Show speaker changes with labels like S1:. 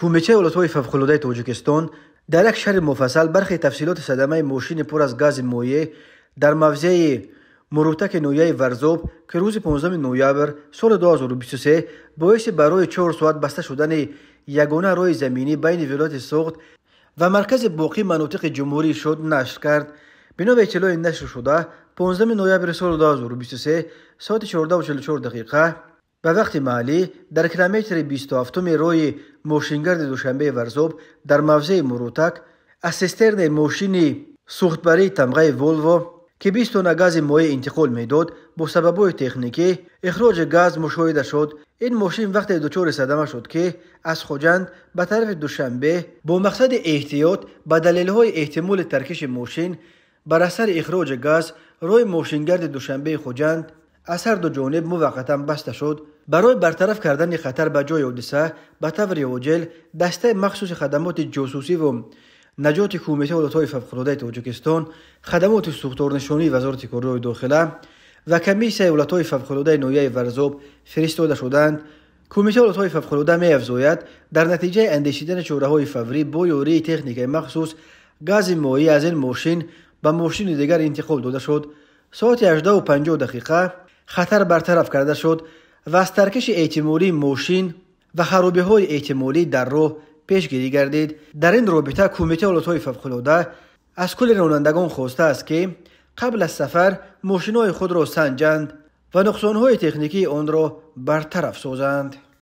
S1: Кумитаи ҳолатҳои фавқулодаи Тоҷикистон дар як шарҳи муфассал бархе тафсилоти садамаи мошини пур аз гази моеъ дар мавзеи Мурутаки ноҳияи Варзоб, ки рӯзи 15 ноябр соли 2023 боиси барои 4 соат баста шудани ягона роҳи заминӣ байни вилояти Суғд ва маркази боқии манотиқи ҷумҳурӣ шуд, нашр кард. Бино ба иттилои нашр шуда, 15 ноябри соли 2023 соати 14:44 дақиқа ба вақти маҳаллӣ дар километри 27-уми роҳи мошингарди Душанбеи Варзоб дар мавзеи Мурутак аз систернаи мошини сӯхтбарии тамғаи Волво, ки 20 тонна гази моеъ интиқол медод, бо сабабҳои техникӣ ихроҷи газ мушоҳида шуд. Ин мошин вақте дучори садама шуд, ки аз Хуҷанд ба тарафи Душанбе бо мақсади эҳтиёт ба далелҳои эҳтимоли таркиши мошин бар асари ихроҷи газ роҳи мошингарди Душанбеи Хуҷанд аз ҳар ду ҷониб муваққатан баста шуд. Барои бартараф кардани хатар ба ҷои ҳодиса ба таври оҷил дастаи махсуси хадамоти ҷосусиву наҷоти Кумитаи ҳолатҳои фавқулодаи Тоҷикистон, хадамоти сӯхторнишонии Вазорати корҳои дохила ва комиссияи ҳолатҳои фавқулодаи ноҳияи Варзоб фиристода шуданд. Кумитаи ҳолатҳои фавқулода меафзояд, дар натиҷаи андешидани чораҳои фаврӣ бо ёрии техникаи махсус гази моеъ аз ин мошин ба мошини дигар интиқол дода шуд. Соати 18:50 дақиқа хатар бартараф карда шуд ва аз таркиши эҳтимолии мошин ва харобиҳои эҳтимолӣ дар роҳ пешгирӣ гардид. Дар ин робита Кумитаи ҳолатҳои фавқулода аз кулли ронандагон хостааст, ки қабл аз сафар мошинҳои худро санҷанд ва нуқсонҳои техникии онро бартараф созанд.